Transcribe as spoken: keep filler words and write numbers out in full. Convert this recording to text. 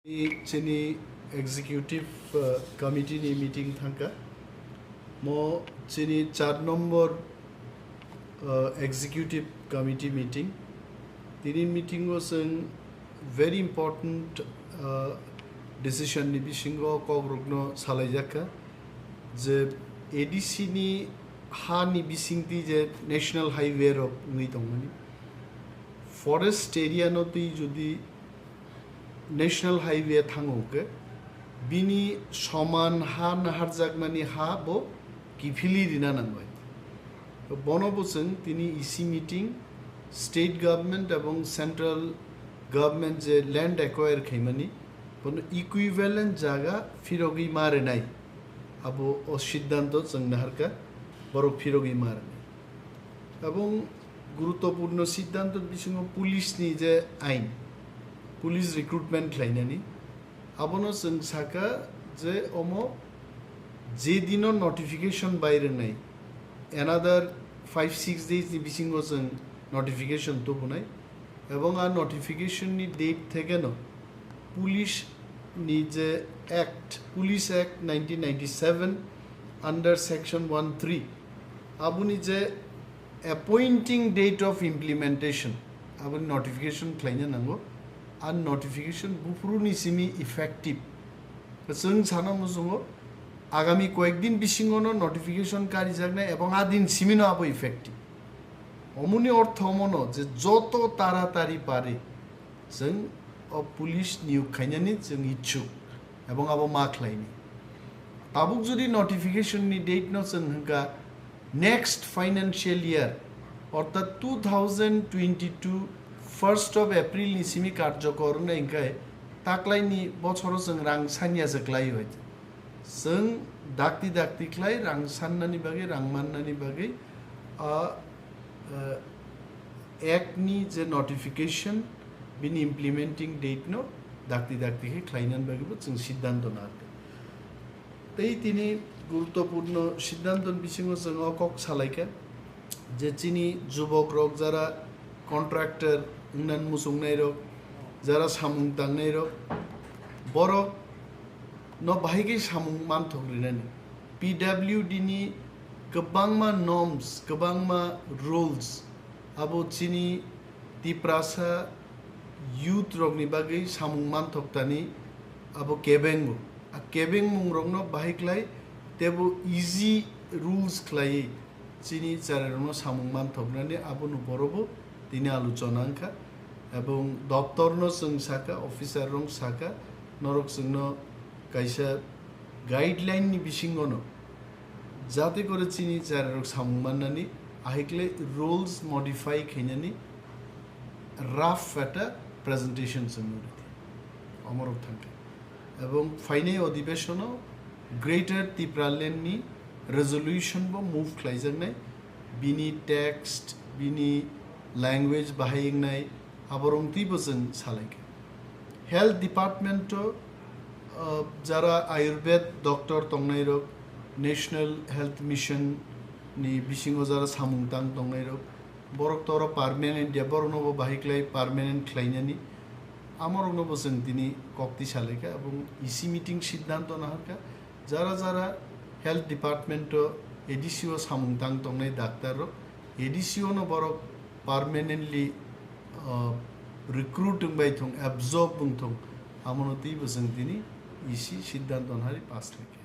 Chini executive, uh, committee ni meeting thangka. Mo chini char number, uh, executive committee meeting. Tini meeting o chwng very important, uh, decision ni bisingo kokrokno salaijakha je A D C ni ha ni bisingtwi je national highway rok wngwi tongmani. Forest area no twi jodi national highway thango hwnkhe bini soman ha naharjakmani ha bo kiphilwi rina nangbai. Bono bo chwng tini E C meeting, state government ebong central government je land acquire khaimani, bono equivalent jaga phirogwi ma rwnai, abo o siddhanto chwng naharkha, borok phirogwi ma rwnai. Ebong guruttopurno siddhanto bisingo police ni je ain, police recruitment khlainani, abono chwng saka je omo je dino notification bai rwnai, another five six days ni bisingo chwng notification tubunai, ebong a notification ni date thekeno police ni je act, Police Act nineteen ninety-seven under section one three, aboni je appointing date of implementation, aboni notification khlaina nango. A notification buphuru ni simi effective. Chwng sana muchungo agami koyek din bisingo no notification karijaknai ebong a din simi no abo effective. Omoni ortho omono je joto taratari pare chwng o police niyok khainani chwng ichuk ebong abo ma khlaini. Tabuk jodi notification ni date no chwng hwnkha next financial year, orthat two thousand twenty-two first of April ni simi karjokor wngkha, hwnkhe taklaini bochoro chwng rang sanya se klai bai. Chwng dakti dakti khlai rang sannani bagwi, rang mannani bagwi, a, a, act ni je notification, bini implementing date no dakti dakti khe khlainani bagwi bo chwng siddhanto narwkha. Tei tini guruttopurno siddhanto ni bisingo chwng o kok salaikha je chini jubok rok jara contractor wngnan muchungnai rok, jara samung tangnai rok, borok no bahai khe samung manthok rinani. P W D ni kwbangma norms, kwbangma rules, abo chini Tiprasa youth rokni bagwi samung manthok tani abo kebengo. A kebengmung rokno bahai klai tebo easy rules khlaiwi chini cherairokno samung manthoknani abono borobo tini alochona wngkha. Ebong doptorno chwng sakha, officer rok sakha, norok chwngno kaisa guideline ni bisingono jate kore chini cherairok samung mannani, ahikle rules modify khainani rough ekta presentation chwng nukdi. Omorok thangkhe. Ebong phainai odibeshono Greater Tipraland ni resolution bo move khlaijaknai, bini text, bini language bahai wngnai, aborok twibo chwng salaikha. Health department o, uh, jara Ayurved doctor tongnairok, National Health Mission ni bisingo jara samung tang tongnairok, borok to oro permanent ya, borokno bo bahai khlai permanent khlainani, amorokno bo chwng tini kok twi salaikha, ebong E C meeting siddhanto naharkha, jara jara health department o A D C o samung tang tongnai doctor rok, A D C o no borok permanently, uh, recruit wngbai thung, absorb wng thung, amono twibo chwng tini E C siddhanto nahari pass khlaikha.